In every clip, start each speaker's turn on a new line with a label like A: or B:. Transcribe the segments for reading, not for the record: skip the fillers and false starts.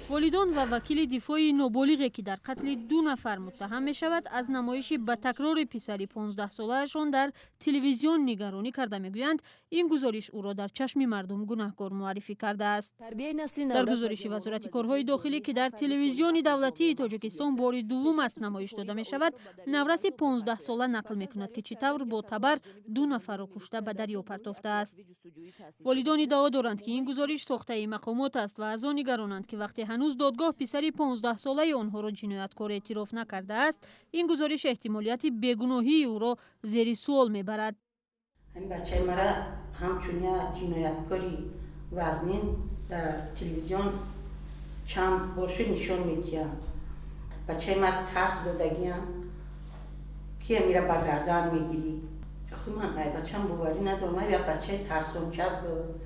A: Волидон ва вакили дифои ноболиғе, ки дар қатли ду нафар муттаҳам мешавад, аз намоиши ба такрори писари 15-солаашон дар телевизион нигаронӣ карда, мегӯянд, ин гузориш ӯро дар чашми мардум гунаҳкор муаррифӣ кардааст. Дар гузориши Вазорати корҳои дохилӣ, ки дар телевизиони давлатии Тоҷикистон бори дуввум аст намоиш дода мешавад, навраси 15-сола нақл мекунад, ки чӣ тавр бо табар ду нафарро кушта, ба дарё партофтааст. Волидон иддао доранд, ки ин гузориш сохтаи мақомот аст ва аз он нигаронанд, ки вақте ҳанӯз додгоҳ писари 15-солаи онҳоро ҷинояткор эътироф накардааст, ин гузориш эҳтимолияти бегуноҳии ӯро зери суол мебарад.
B: Ҳамин бачаи мара ҳамчун як ҷинояткори вазнин дар телевизион чанд бор шуд нишон медиҳанд. Бачаи мара тарс додагиам, ки амира ба гардан мегирӣ. Охи, ман ай бачам боварӣ надорам, як бачаи тарсончак буд.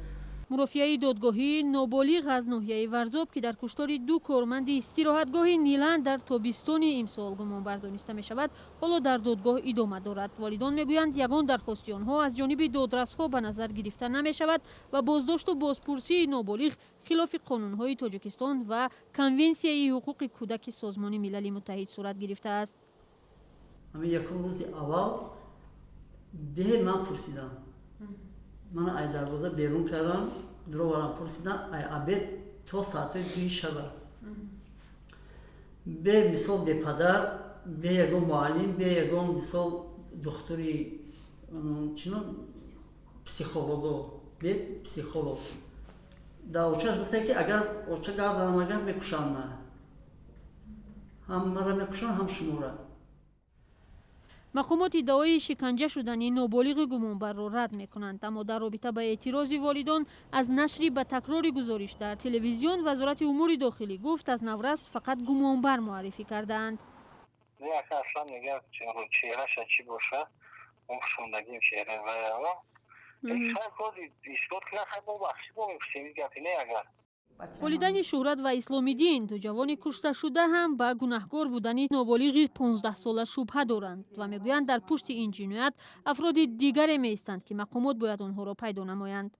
A: Мурофиаи додгоҳии ноболиғ аз ноҳияи Варзоб, ки дар куштори ду корманди истироҳатгоҳи Ниланд дар тобистони имсол гумонбар дониста мешавад, ҳоло дар додгоҳ идома дорад. Волидон мегӯянд, ягон дархости онҳо аз ҷониби додрасҳо ба назар гирифта намешавад ва боздошту бозпурсии ноболиғ хилофи қонунҳои Тоҷикистон ва Конвенсияи ҳуқуқи кӯдаки Созмони Милали Муттаҳид сурат гирифтааст.
C: Ҳамин якум рӯзи аввал бе ман пурсидам, мана ай дарвоза берун кардам, дуроварам, пурсидам, ай обед то соатҳои 2-и шаба, бе мисол, бе падар, бе ягон муаллим, бе ягон мисол духтури чино, психолого, бе психолог. Дар очаш гуфта, ки агар оча гап занам, агар мекушанд ма, ҳам мара мекушанд, ҳам шумора.
A: Мақомот иддаои шиканҷа шудани ноболиғи гумонбарро рад мекунанд, аммо дар робита ба эътирози волидон аз нашри ба такрори гузориш дар телевизион, Вазорати умури дохилӣ гуфт, аз наврас фақат гумонбар муаррифӣ кардаанд.
D: Аслан мегӯяд, чеҳраша чӣ боша, он пӯшондагим чеҳра ваява исбот кунад, хай, мо бахши, мо мепурсем, гапи не агар.
A: Волидайни Шӯҳрат ва Исломиддин, ду ҷавони кушташуда, ҳам ба гунаҳкор будани ноболиғи 15-сола шубҳа доранд ва мегӯянд, дар пушти ин ҷиноят афроди дигаре меистанд, ки мақомот бояд онҳоро пайдо намоянд.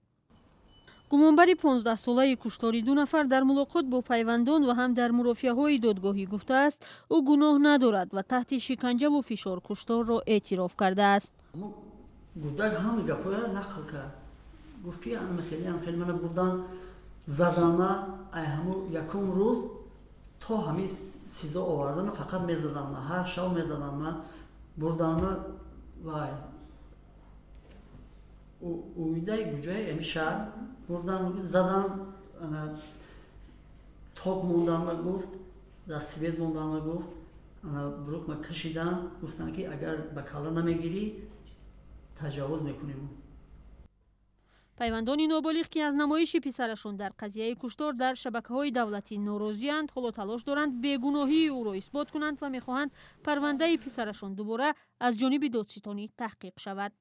A: Гумонбари 15-солаи куштори ду нафар дар мулоқот бо пайвандон ва ҳам дар мурофиаҳои додгоҳӣ гуфтааст, ӯ гуноҳ надорад ва таҳти шиканҷаву фишор кушторро эътироф кардааст.
C: Гудак ҳами гапҳоя нақл кард, гуфт, ки хеле хеле мана бурдан, задама, ай ҳаму якум рӯз то ҳамин СИЗО овардана фақат мезаданма, ҳар шаб мезаданма, бурданма вай уидай гуҷои ами шаҳр бурдан, задан, ток монданма, гуфт, дар свет монданма, гуфт, брюкма кашидан, гуфтанд, ки агар ба калла намегирӣ, таҷаввуз мекунем.
A: Пайвандони ноболиғ, ки аз намоиши писарашон дар қазияи куштор дар шабакаҳои давлатӣ норозианд, ҳоло талош доранд бегуноҳии ӯро исбот кунанд ва мехоҳанд парвандаи писарашон дубора аз ҷониби додситонӣ таҳқиқ шавад.